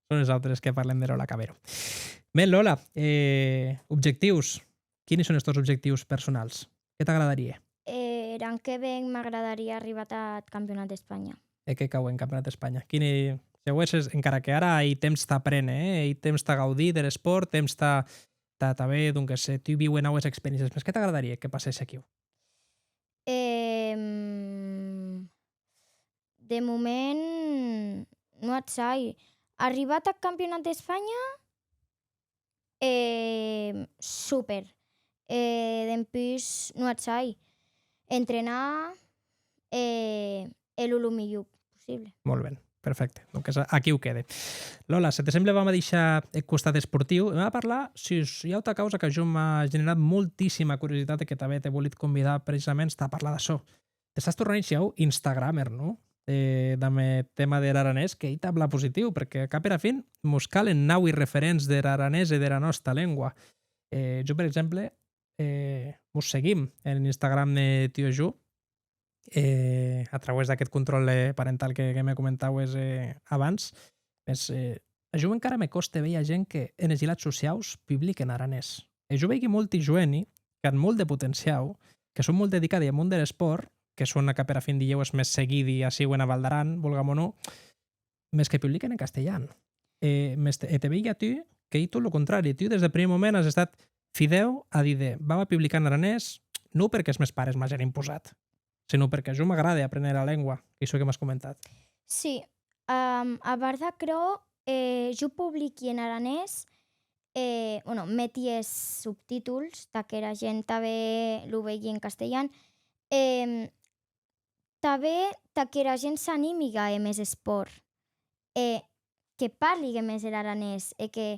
Son es autes que parlen de Lola Cabero. Ben, Lola, eh, objectius. Quini son es tòs objectius personals? Qué t'agradarie? Eh, er an que ven m'agradarie arribar tath Campionat d'Espanha. E qué cau en Campionat d'Espanha? Quini, se auesses, encara que ara ei temps tà apréner, eh? Ei temps tà gaudir der espòrt, temps tà, tà, tà tanben, donques, eh, tu víuer naues experiéncies. Mès qué t'agradarie que passèsse aquiu? Em, de moment, non ac sai. Arribat ath Campionat d'Espanha, eh, super. E dempús, non ac sai. Entrenar, e, e lo, lo milhor possible. Molt ben, perfècte. Donques, a-, aquiu quede. Lola, se te semble, vam a deishar eth costat esportiu e vam a parlar sus ua auta causa qu'a jo m'a generat moltíssima curiositat e que tanben t'è volit convidar precisament tà parlar d'açò. Te sas tornant un shinhau instagramer, non? Eh, damb eth tèma der aranés, qu'ei tà plan positiu, perque, ath cap e ara fin, mos calen naui referents der aranés e dera nòsta lengua. Eh, jo, per exemple, eh, mos seguim en Instagram, eh, tu e jo, eh, a trauès d'aqueth contròl, eh, parental que, que me comentaues, eh, abans. Mès, eh, a jo encara me còste veir a gent que enes hilats sociaus publique en aranés. E jo veigui molti joeni qu'an molt de potenciau, que son molt dedicadi ath mon der espòrt, que son, cap era fin, dilhèu, es mès seguidi aciu ena Val d'Aran, volgam o non, mès que publiquen en castelhan. E, mès te, e te veigui a tu, qu'ei tot lo contrari. Tu, des deth prumèr moment, as estat fidèu a díder, vau a publicar en aranés, non perque es mèns pares m'agen imposat, senon perque a jo m'agrade apréner era lengua, qu'ei çò que m'as comentat. Sí, am, a part d'aquerò, eh, jo publiqui en aranés, eh, bueno, meti es subtítols, tà qu'era gent tanben lo veigui en castelhan, em, tanben tà qu'era gent s'animigue a hèr mès espòrt, e que parligue mès er aranés, e que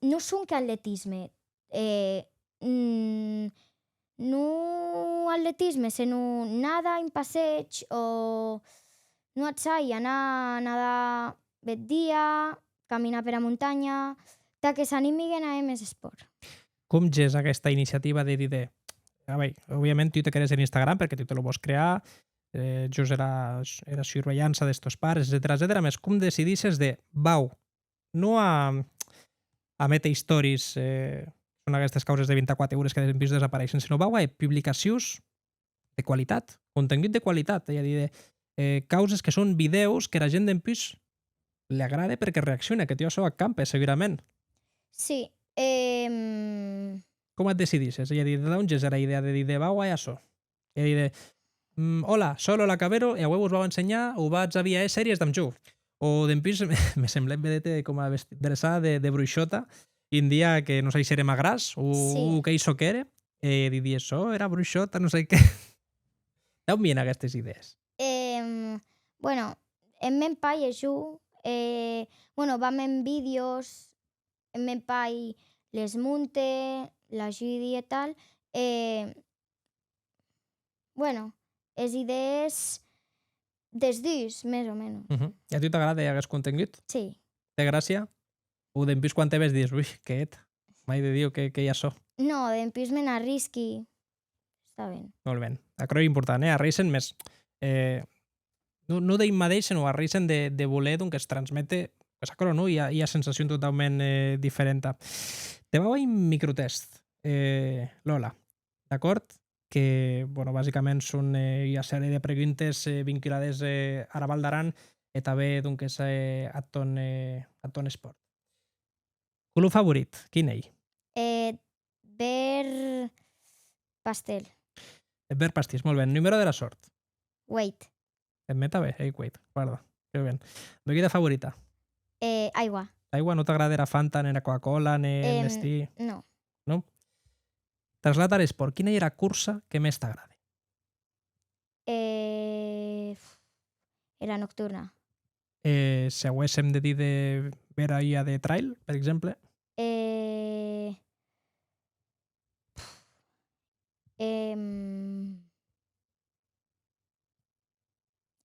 non sonque atletisme, eh, mm, non atletisme, senon nada, un passeig, o non ac sai, anar nadar bèth dia, caminar pera montanha, tà que s'animiguen a hèr mès espòrt. Com ges aguesta iniciativa de díder, a veir, òbviament tu te crees en Instagram perque tu te lo vòs crear, eh, jos era, era surveilhança des tòs pares, etcetèra, etcetèra, mès com decidisses de, vau, non a, a méter stories, eh, son aguestes causes de vint-e-quate ores que dempús desapareishen, senon vau a hèr publicacions de qualitat, contengut de qualitat, ei a díder, eh, causes que son vidèos qu'era gent dempús li agrade perque reaccione, que tu açò ac campes, segurament. Sí, em, Com ac decidisses? Ei a díder, de on ges era idèa de díder, vau a hèr açò? Ei a díder, mm, hola, sò Lola Cabero e aué vos vau a ensenhar o vatz a via hèr sèries damb jo. O dempús me, me semblèc véder-te coma vesti-, dreçada de, de bruishòta, un dia que non sai s'ère magràs o, Sí. o qu'ei çò qu'ère, e didies, sò era bruishòta, non sai qué. D'on vien aguestes idèes? Em, bueno, eth mèn pair e jo, eh, bueno, vam en vídeos, eth mèn pair les monte, l'ajudi e tal, e, bueno, es idèes des dus, mès o menos. Mhm. E a tu t'agrade aguest contengut? Sí. Te gràcia? O dempús quan te ves dies, ui, qué hèt? Mai de Diu, qué, qué ei açò? No, dempús me n'arrisqui. Està ben. Molt ben. Aquerò ei important, eh? Arréisser, mès, eh, non, non d'eth madeish, senon arréisser de, de voler, donques, transméter, pues, aquerò, non? Ua, ua sensacion totaument, eh, diferenta. Te vau a un microtèst, eh, Lola, d'acòrd? Que, bueno, basicament son, eh, ua sèrie de preguntes, eh, vinculades, eh, ara Val d'Aran e tanben, donques, eh, ath tòn, eh, ath tòn espòrt. Color favorit, quin ei? Eh, verd pastel. Eth verd pastís, molt ben. Numèro dera sòrt? Ueit. Eth mèn tanben, ei ueit, guarda. Que ben. Beguda favorita? Eh, aigua. Aigua, non t'agrade era Fanta, ne era Coca-Cola, ne Em, Nestí? No. Non? Traslada ar espòrt, quina ei era corsa que mès t'agrade? Eh, era nocturna. Eh, se auéssem de díder bèra ua de trail, per exemple? Eh, em,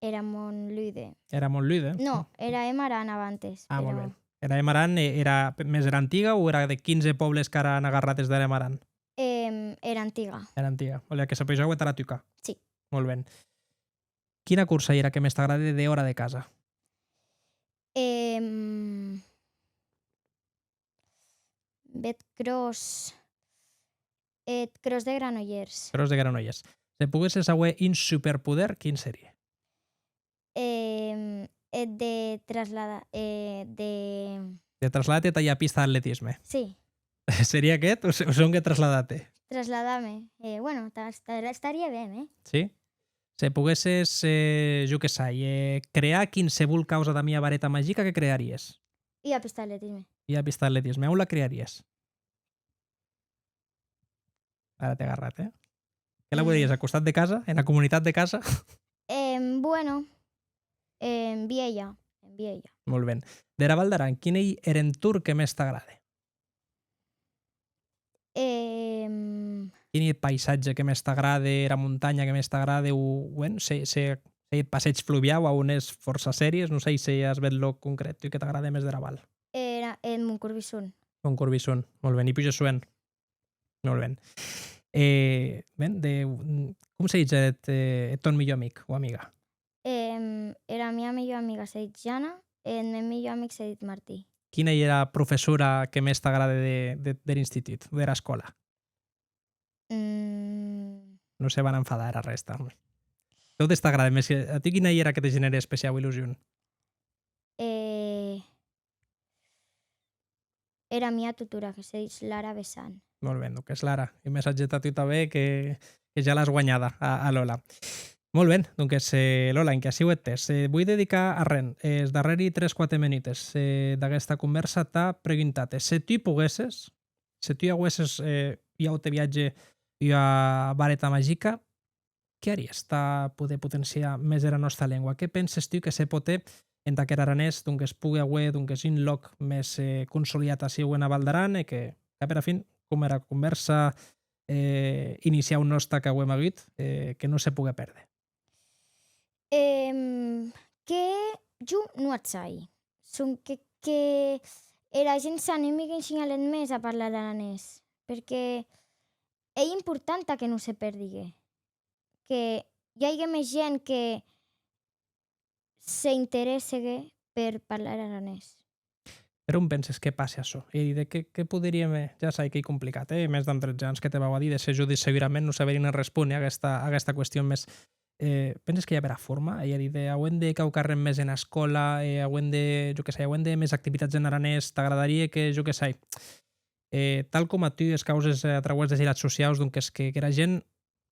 era Montlude. Era Montlude? No, era Emaran abantes, Ah, molt però ben. Era Emaran, eh, era pe-, mès era antiga o era de quinze pòbles qu'ara an agarrat es der Emaran? Em, era antiga. Era antiga. Volè que se pujaue tara tuca. Sí. Molt ben. Quina corsa ei era que mès t'agrade dehòra de casa? Em, bèth cròs, eth cròs de Granollers. Cròs de Granollers. Se poguesses auer un superpoder, quin serie? Em, eth de traslada-, eh, de De trasladar-te tà ua pista d'atletisme. Sí. Serie aqueth o se-, o sonque trasladar-te? Trasladar-me. Eh, bueno, ta-, esta-, estarie ben, eh? Sí? Se poguesses, eh, jo que sai, eh, crear quinsevolh causa damb ua vareta magica, qué crearies? Ua pista d'atletisme. Ua pista d'atletisme. A on la crearies? Ara t'è agarrat, eh? Que la voleries, a costat de casa, ena comunitat de casa? Em, bueno, en Vielha, en Vielha. Molt ben. Dera Val d'Aran, quin ei er entorn que mès t'agrade? Em, Quin ei eth paisatge que mès t'agrade, era montanha que mès t'agrade, o, ben, se, se, se eth passeig fluviau, a on ès fòrça sèries, non sai se as bèth lòc concrèt, tu, que t'agrade mès dera Val. Era, en Montcorbisson. Montcorbisson, molt ben. I puges soent? Molt ben. Eh, ben, de, mm, com se ditz eth, eh, eth tòn milhor amic o amiga? Em, era mia milhor amiga se ditz Jana e eth mèn milhor amic se ditz Martí. Quina ei era professora que mès t'agrade de, de, der institut, dera escòla? Mm. Non se van a enfadar era rèsta. Totes t'agraden, mès a tu quina ei era que te genère especiau illusion? Eh, era mia tutora, que se ditz Lara Bessan. Molt ben, donques, Lara, un messatge tà tu tanben, que, que ja l'as guanhada, a, a Lola. Molt ben, donques, eh, Lola, enquia aciu eth tèst. Eh, voi dedicar arren, eh, es darrèri tres quate menutes, eh, d'aguesta convèrsa tà preguntar-te, se tu poguesses, se tu auesses, eh, un aute viatge, ua vareta magica, qué haries tà poder potenciar mès era nòsta lengua? Qué penses tu que se pòt hèr entà qu'er aranés, donques, pogue auer, donques, un lòc mès, eh, consolidat aciu ena Val d'Aran e que, cap era fin, coma era convèrsa, eh, iniciau nòsta qu'auem agut, eh, que non se pogue pèrder? Em, que jo non ac sai. Sonque que era gent s'animigue un shinhalet mès a parlar aranés, perque ei important tà que non se perdigue, que i aigue mès gent que se interèssegue per parlar aranés. Per on penses que passe açò? Ei a díder, qué, qué poderíem, eh, ja sai qu'ei complicat, eh, mès damb tretze ans, que te vau a díder, se jo disi segurament non saberí ne respóner a aguesta, a aguesta qüestion, mès, eh, penses que i a bèra forma? Ei a díder, auem de hèr quauquarren mès ena escòla, eh, auem de, jo que sai, auem de hèr mès activitats en aranés, t'agradarie que, jo que sai, eh, tal coma tu es causes, eh, a trauès des hilats sociaus, donques que, qu'era gent,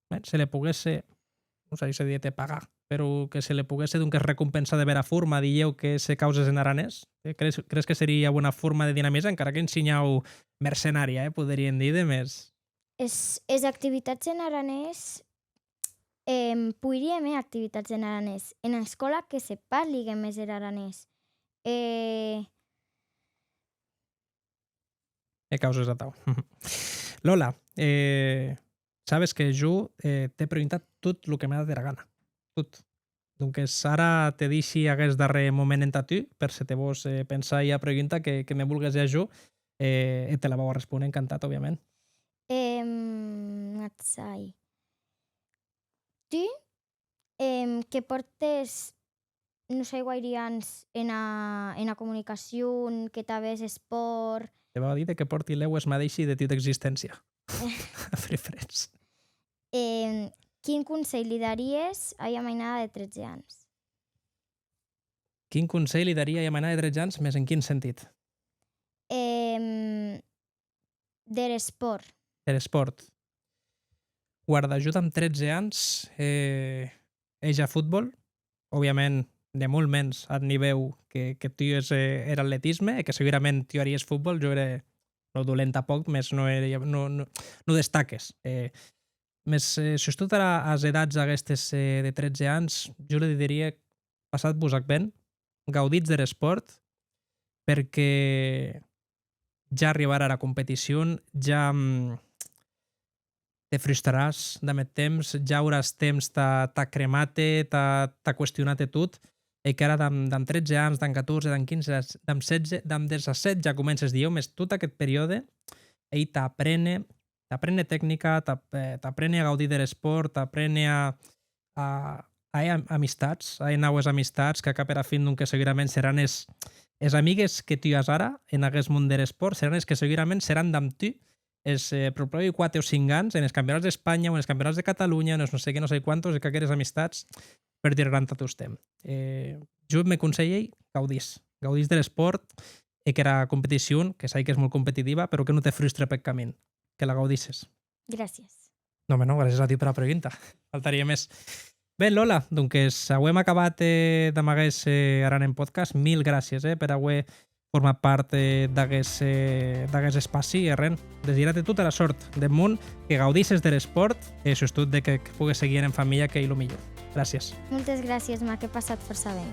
ben, se le poguesse, non sai se díder-te pagar, però que se le poguesse, donques, recompensar de bèra forma, dilhèu, qu'hèsse causes en aranés. Eh, crees, crees que serie ua bona forma de dinamizar, encara que un shinhau mercenària, eh, poderíem díder, mès... Es, es activitats en aranés, em, poiríem hèr activitats en aranés. Ena escòla que se parligue mès er aranés. E E causes atau. Lola, eh, sabes que jo, eh, t'è preguntat tot lo que m'a dat era gana. Tot. Donques, ara te deishi aguest darrèr moment entà tu, per se te vòs, eh, pensar ua pregunta que, que me volgues hèr a jo, eh, e te la vau a respóner encantat, òbviament. Em, ac sai. Tu, em, que pòrtes non sai guairi ans ena, ena comunicacion, que tanben hès espòrt. Te vau a díder que pòrti lèu es madeishi de tu d'existéncia. Free Friends. Eh, quin conselh li daries a ua mainada de tretze ans? Quin conselh li daria a ua mainada de tretze ans, mès en quin sentit? Em, der espòrt. Der espòrt. Guarda, jo damb tretze ans, eh, è jogat a fotbòl, òbviament de molt mens ath nivèu que, que tu hès, eh, er atletisme, e que segurament tu haries fotbòl, jo ère, non, dolent tanpòc, mès non ère, non, non, non destaques. Eh, mès, eh, sustot ara, as edats aguestes, eh, de tretze ans, jo li dideria, passatz-vos-ac ben, gauditz der espòrt, perque ja arribarà era competicion, ja, mm, te frustraràs damb eth temps, ja auràs temps tà, tà cremar-te, tà, tà questionar-te tot, e qu'ara damb, damb tretze ans, damb catorze, damb quinze, damb setze, damb dètz-e-sèt ja comences dilhèu, mès tot aqueth periòde ei tà apréner, tà apréner tecnica, tà, eh, tà apréner a gaudir der espòrt, tà apréner a, a, a hèr am-, amistats, a hèr naues amistats, que cap era fin, donques, segurament seràn es, es amigues que tu as ara en aguest mon der espòrt, seràn es que segurament seràn damb tu es, eh, pròplèui quate o cinc ans, enes campionats d'Espanha, o enes campionats de Catalonha, o enes non sei qué, non sei quantos, e qu'aqueres amistats perduraràn tà tostemp. Eh, jo me conselhèri, gaudís. Gaudís der espòrt e qu'era competicion, que sai qu'es molt competitiva, però que non te frustre peth camin, que la gaudisses. Gràcies. Non, òme, non, gràcies a tu pera pregunta. Faltarie mès. Ben, Lola, donques, auem acabat, eh, damb aguest, eh, Aran en Podcast. Mil gràcies, eh, per auer format part, eh, d'aguest, eh, d'aguest espaci. E arren, desirate tota era sòrt deth mon, que gaudisses der espòrt e, sustot, de que, que pogues seguir en familha, qu'ei lo milhor. Gràcies. Moltes gràcies, m'ac è passat fòrça ben.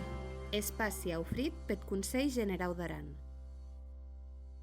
Espaci aufrit peth Conselh Generau d'Aran.